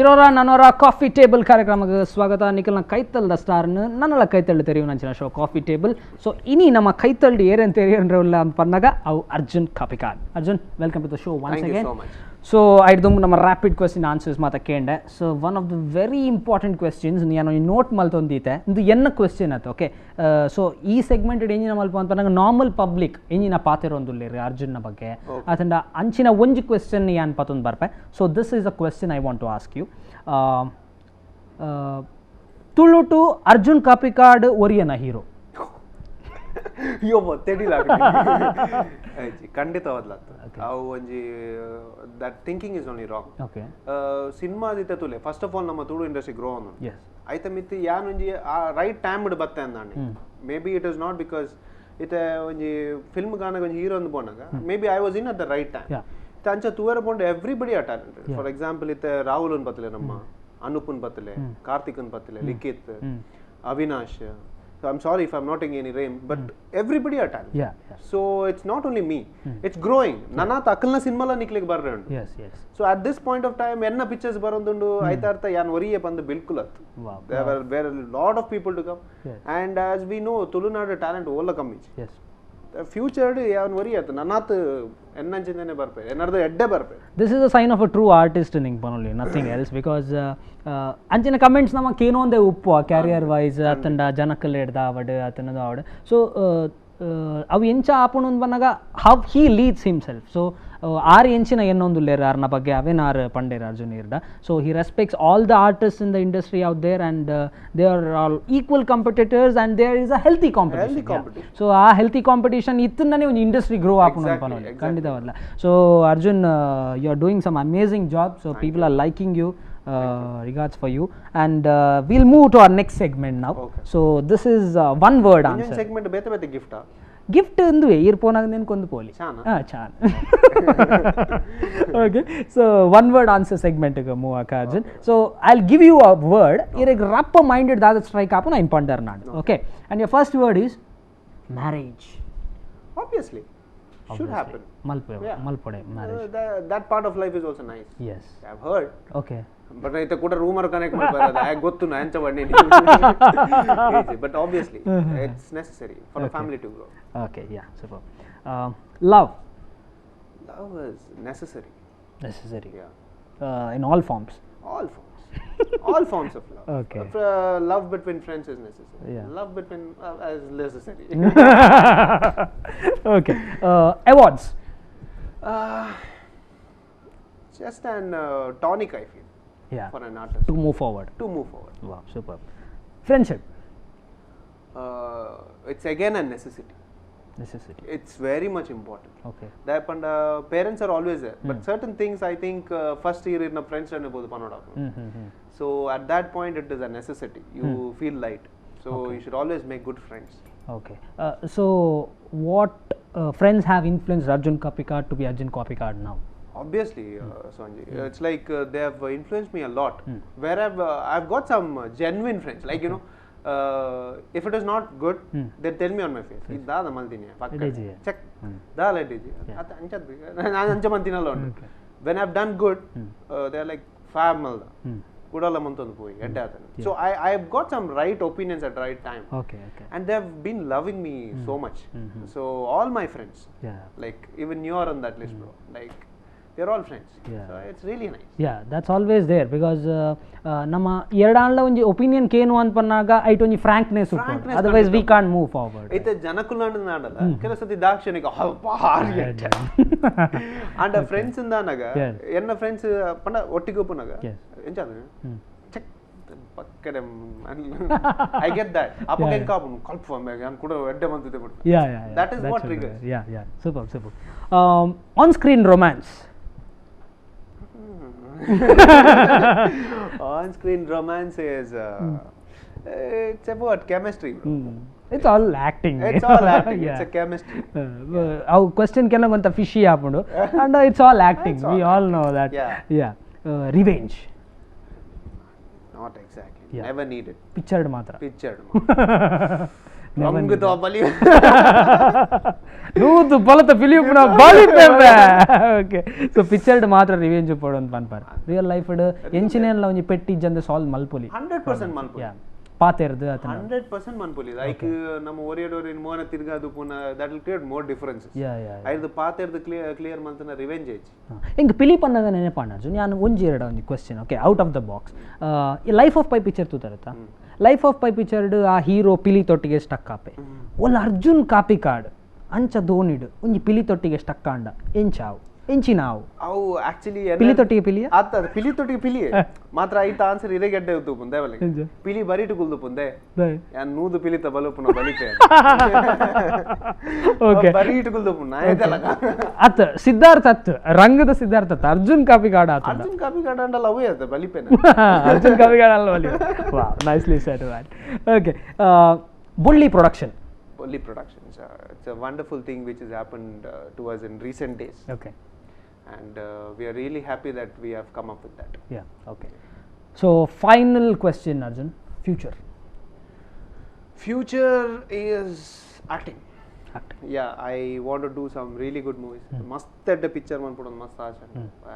ಇರೋರ ನನೋರ coffee table ಕಾರ್ಯಕ್ರಮಕ್ಕೆ ಸ್ವಾಗತ. ನಿಖಲ್ನ ಕೈತಲ್ದ ಸ್ಟಾರ್ನ ನನ್ನಳ ಕೈತಳ್ಳಿ ತೆರೆಯುವ show coffee table. So ಇನಿ ನಮ್ಮ ಕೈತಳ್ಳಿ ಏರೇನು ತೆರೆಯಲ್ಲ ಅಂತ ಪನ್ನಾಗ ಅವು Arjun Kapikad. Arjun, welcome to the show once Thank you again. So much. So ಐದು ನಮ್ಮ rapid question answers ಮಾತ ಕೇಂಡೆ. So one of the very important questions ನಾನು ಈ ನೋಟ್ ಮಲ್ತೊಂದೀತೆ, ಇದು ಎನ್ನ ಕ್ವೆಶ್ಚನ್ ಆಯ್ತು. ಓಕೆ, ಸೊ ಈ ಸೆಗ್ಮೆಂಟ್ ಎಂಜಿನ ಮಲ್ಪ ಅಂತ ನಂಗೆ ನಾರ್ಮಲ್ ಪಬ್ಲಿಕ್ ಎಂಜಿನ ಪಾತಿರೊಂದುಲ್ಲೇರಿ ಅರ್ಜುನ್ನ ಬಗ್ಗೆ ಅತಂಡ ಅಂಚಿನ ಒಂಜಿ ಕ್ವೆಶ್ಚನ್ ಯಾನ್ ಪತೊಂದು ಬರ್ಪೆ. So this is a question I want to ask you. ತುಳುಟು ಅರ್ಜುನ್ ಕಾಪಿಕಾಡ್ ಒರಿಯನ ಹೀರೋ? ಅಯ್ಯೋ, ತೆಡಿಲ ಖಂಡಿತವಾದ್ಲತ್ತು ಅವು ಒಂಜಿ that thinking is only wrong. Cinema ದಿತ್ತ ತುಲೆ, first of all ನಮ್ಮ ತುಳು ಇಂಡಸ್ಟ್ರಿ ಗ್ರೋ ಆನ್ ಐತ ಮಿತ್ತ್ ಯಾನ್ ಒಂಜಿ ಆ ರೈಟ್ ಟೈಮ್ ಬತ್ತೆ ಅಂದಾಂಡೆ. Maybe it is not because ಇತ್ತೆ ಒಂಜಿ ಫಿಲ್ಮ್ ಗಾನಾಗ ಒಂಜಿ ಹೀರೋ ಅಂದ್ ಪೋನಾಗ maybe I was in at the right time. ಅಂಚ ತೂವರೆ ಪೋಂಡು everybody are talented. For example, ಇತ್ತೆ ರಾಹುಲ್ ಬತ್ತಲೆ, ನಮ್ಮ ಅನೂಪನ್ ಬತ್ತಲೆ, ಕಾರ್ತಿಕನ್ ಬತ್ತಲೆ, ಲಿಖಿತ್, Avinash. So I'm sorry if I'm not taking any name, but everybody are talented. So it's not only me, it's growing. ನನಾತ್ ಅಕಲ್ನ ಸಿನಿಮಾಲ ನಿಕ್ಲಿಗೆ ಬರ್ರೆ ಉಂಡು. S S So at this point of time ಎನ್ನ pictures ಬರೋದುಂಡು ಐತಾರ್ಥ ಯಾನ್ ಒರಿಯೇ ಬಂದು ಬಿಲ್ಕುಲ್ ಅತ್ತು. There were were lot of people to come. And as we know, Tulunadu talent ಓಲ ಕಮ್ಮಿ. Featured ಯಾನ್ worry ಆಯ್ತು ನನ್ನಾತ್ ಎನ್ನಂಚಿಂದನೆ ಬರ್ಪೆ, ಎನ್ನರ್ದು ಎಡ್ಡೆ ಬರ್ಪೆ. This is a sign of a true artist ನಿಂಗೆ ಪನೊಲಿ, nothing else. Because ಅಂಚಿನ ಕಮೆಂಟ್ಸ್ ನಮ್ಮ ಕೇನೊಂದೇ ಉಪ್ಪು ಕ್ಯಾರಿಯರ್ ವೈಸ್ ಅತ್ತಂಡ ಜನಕ್ಕಲ್ ಹಿಡ್ದ ಆವಡ್ ಅತನದು ಆವಡ್. ಸೊ ಅವು ಎಂಚ ಆಪುಂಡು ಬಂದಾಗ how he leads himself. So ಆರು ಎಂಚಿನ ಎನ್ನೊಂದುಲ್ಲೇರು ಆರ್ನ ಬಗ್ಗೆ ಅವೇನ ಆರು ಪಂಡೇರ್ Arjun ಇರ್ಡ. So he respects all the artist in the industry out there, and they are all equal competitors and there is a healthy competition. Competition. So ಆ healthy competition ಇತ್ತನೇ ಒಂದು industry grow ಆಪುಂಡು ಪನೊಲಿ. ಖಂಡಿತವಲ್ಲ. So Arjun, you are doing some amazing job, so people are liking you. Regards for you, and we'll move to our next segment now. Okay. So this is one word ಒಂಜೊಂದು answer. Segment ಬೇತೆ ಬೇತೆ ಗಿಫ್ಟಾ? Gift ಇಂದುವೆ ಈರ್ ಪೋನಾಗ ನಿನ್ಕೊಂದು ಪೋಲಿ. ಚಾನ? ಹಾಂ, ಚಾನ್. Okay, so one word answer segment move ಆಕ Arjun. So I give you a word, ಇರಗ್ ರಪ್ಪ minded ದಾದ strike app ನೈನ್ ಪಂಡರ್ ನಾಡು. Okay, and your first word is marriage. Obviously should happen. Malpe. Yeah. ಮಲ್ಪೊಡೆ marriage. That part of life is also nice. I have heard. But ಐತೆ ಕೂಡ rumour connect ಮಾಡ್ಬಾರ್ದು, ಆಗ ಗೊತ್ತು ನಾ ಎಂಚ ಬಣ್ಣಿ. But obviously it's necessary for a family to grow. Okay, yeah, super. Love. Love is necessary. Necessary. Yeah. In all forms. All forms, all forms of love. Love between friends is necessary. Love between is necessary. Okay, awards. Just an tonic, I feel, for an artist to move forward. To move forward. Wow, super. Friendship. It's again a necessity. Necessity. It's very much important. That and parents are always there, but certain things I think first year in a friends and both panoda. So at that point it is a necessity. You feel light, so you should always make good friends. Okay, so what friends have influenced Arjun Kapikad to be Arjun Kapikad now? Obviously, Sanjay, it's like they have influenced me a lot. Where I've got some genuine friends, like you know, if it is not good, they tell me on my face. Ida maldini, Ediji. Check. Da ediji. At ancha naan ancha mantinalla undu. When I've done good, they are like fab malda. Kudala mantondu poi edde atanu. So I've got some right opinions at right time. Okay, okay. And they have been loving me so much. So all my friends, like even you are on that list, bro. Like they're all friends. So it's really nice. Yeah, that's always there because ನಮ್ಮ ಎರಡಾಂಡ್ಲ ಒಂಜಿ opinion ಕೇನು ಅಂತ ಪನ್ನಾಗ ಐಟ್ ಒಂಜಿ frankness, Frankness. Otherwise we can't move forward. ಐತೆ ಜನಕುಲಾಂಡ ನಾಡಲ್ಲ ಕೆಲವು ಸತಿ ದಾಕ್ಷಣಿಕ ಅಂಡ friends ಇಂದಾನಾಗ ಎನ್ನ ಫ್ರೆಂಡ್ಸ್ ಪಂಡ ಒಟ್ಟಿಗೆ ಒಪ್ಪುನಾಗ ಎಂಚ ಚೆಕ್ ಪಕ್ಕಡೆ I get that ಅಪ್ಪ ಕಾಪು ಕಲ್ಪ ನಾನು ಕೂಡ ಎಡ್ಡೆ ಬಂತಿದ್ದೆ ಬಿಟ್ಟು. Yeah. That is what triggers. Yeah. Super, super. On screen romance. On screen romance is it's about chemistry, bro. It's all acting. It's all acting. It's a chemistry. ಅವು question ಕೆಲವೊಂತ fishy ಆಪುಂಡು and it's all acting. It's we all all know that. Yeah. Yeah. Revenge. Not exactly. Yeah. Never needed. Pictured ಮಾತ್ರ. Pictured. ರಂಗ್ ಬಲಿ ನೂದು ಬಲತ ಪಿಲಿಯುಪ್ಪುನ ಬಲಿಪೆ. Okay, ಸೊ ಪಿಕ್ಚರ್ಡ್ ಮಾತ್ರ revenge ಉಪ್ಪೊಡು ಅಂತ ಪನ್ಪರ್. Real life ಎಂಚಿನೆಲ್ಲ ಒಂಜಿ ಪೆಟ್ಟಿ ಇಜ್ಜಂದೆ solve ಮಲ್ಪೊಲಿ. 100% ಮಲ್ಪೊಲಿ. ಪಾತೆರ್ದು ಅತನ 100% ಮನ್ಪೊಲಿ. ಲೈಕ್ ನಮ್ಮ ಒರಿಯಡೋರಿನ್ ಮೋನ ತಿರ್ಗಾದು ಪುನ that will create more differences. Yeah yeah ಐದು ಪಾತೆರ್ದು ಕ್ಲಿಯರ್ ಕ್ಲಿಯರ್ ಮಲ್ತನ ರಿವೆಂಜ್ ಏಜ್. ಎಂಕ್ ಪಿಲಿ ಪನ್ನಗ ನೆನಪಾಂಡ ಅರ್ಜುನ್, ಯಾನ್ ಒಂಜಿ ಎರಡ ಒಂಜಿ question. Okay, out of the box. ಈ life of pi picture ತೂತಾರತ್ತ? Life of pi ಪಿಕ್ಚರ್ಡ್ ಆ ಹೀರೋ ಪಿಲಿ ತೊಟ್ಟಿಗೆ ಸ್ಟಕ್ ಆಪೆ. ಒಲ್ಲ ಅರ್ಜುನ್ ಕಾಪಿಕಾಡ್ ಅಂಚ ಧೋನಿಡ್ ಒಂಜಿ ಪಿಲಿ ತೊಟ್ಟಿಗೆ ಸ್ಟಕ್ ಆಂಡ ಎಂಚಾವು ಎಂಚಿನಾವು? ಅವು ಆಕ್ಚುಲಿ ಪಿಲಿ ತೊಟ್ಟಿಗೆ ಪಿಲಿಯ ಆತ ಪಿಲಿ ತೊಟ್ಟಿಗೆ ಪಿಲಿ ಮಾತ್ರ ಐತ ಆನ್ಸರ್ ಇರೆಗೆಡ್ಡೆ ಉದ್ದು ದೇವಲೆ ಪಿಲಿ ಬರಿಟು ಕುಲ್ದು ಪುಂದೆ ಯಾನ್ ನೂದು ಪಿಲಿತ ಬಲುಪುನ ಬಲಿಪೆ. ಓಕೆ, ಬರಿಟು ಕುಲ್ದು ಪುನ ಅತ್ ಸಿದ್ಧಾರ್ಥ ಅತ್ ರಂಗದ ಸಿದ್ಧಾರ್ಥ ಅತ್ ಅರ್ಜುನ್ ಕಾಪಿಕಾಡ್ ಆತ. ಅರ್ಜುನ್ ಕಾಪಿಕಾಡ್ ಅಂಡಲ್ಲ ಅವೇ ಅತ್ತ ಬಲಿಪೆನ. ಅರ್ಜುನ್ ಕಾಪಿಕಾಡ್ ಅಲ್ಲ ಬಲಿ. Wow, nicely said man. Okay, Bolli production. Bolli Productions, it's a wonderful thing which has happened to us in recent days. Okay. And we are really happy that we have come up with that. Yeah, okay. So final question, Arjun, future. Future is acting. Acting. Yeah, I want to do some really good movies. Must at the picture man put on must aasha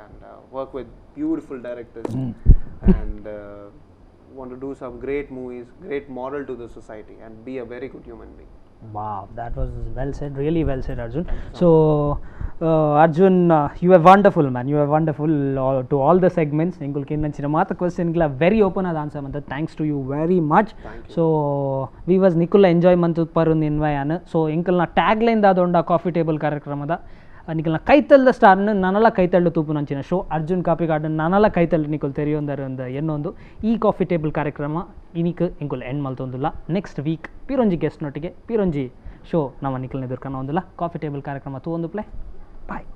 and work with beautiful directors and want to do some great movies, great moral to the society and be a very good human being. Wow, that was well said, really well said, Arjun. So, Arjun, you are wonderful, man. You are wonderful to all the segments. Engul kinanchina maata question gla very open ad answer mantha. Thanks to you very much. So, we was Nikula enjoy manthu parun invayana. So, enkalna tagline dadonda coffee table ಕಾರ್ಯಕ್ರಮದ ನಿಕಲ್ನ ಕೈತಲ್ದ ಸ್ಟಾರ್ನ ನನಲ ಕೈತಳ್ಳು ತೂಪುನಂಚಿನ show Arjun Kapikad ನನಲ ಕೈತಲ್ಲು ನಿಕುಲ್ ತೆರಿಯೊಂದರ ಒಂದು ಎನ್ನೊಂದು ಈ coffee table ಕಾರ್ಯಕ್ರಮ ಇನಿಕ್ ಎಂಕುಲ್ end ಮಲ್ತೊಂದುಲ್ಲ. ನೆಕ್ಸ್ಟ್ ವೀಕ್ ಪಿರೊಂಜಿ ಗೆಸ್ಟ್ ನೊಟ್ಟಿಗೆ ಪಿರೊಂಜಿ ಶೋ ನಮ್ಮ ನಿಕಲ್ನ ಎದುರ್ಕನ ಒಂದುಲ್ಲ. ಕಾಫಿ ಟೇಬಲ್ ಕಾರ್ಯಕ್ರಮ ತೂವೊಂದು ಪ್ಲೇ. ಬಾಯ್.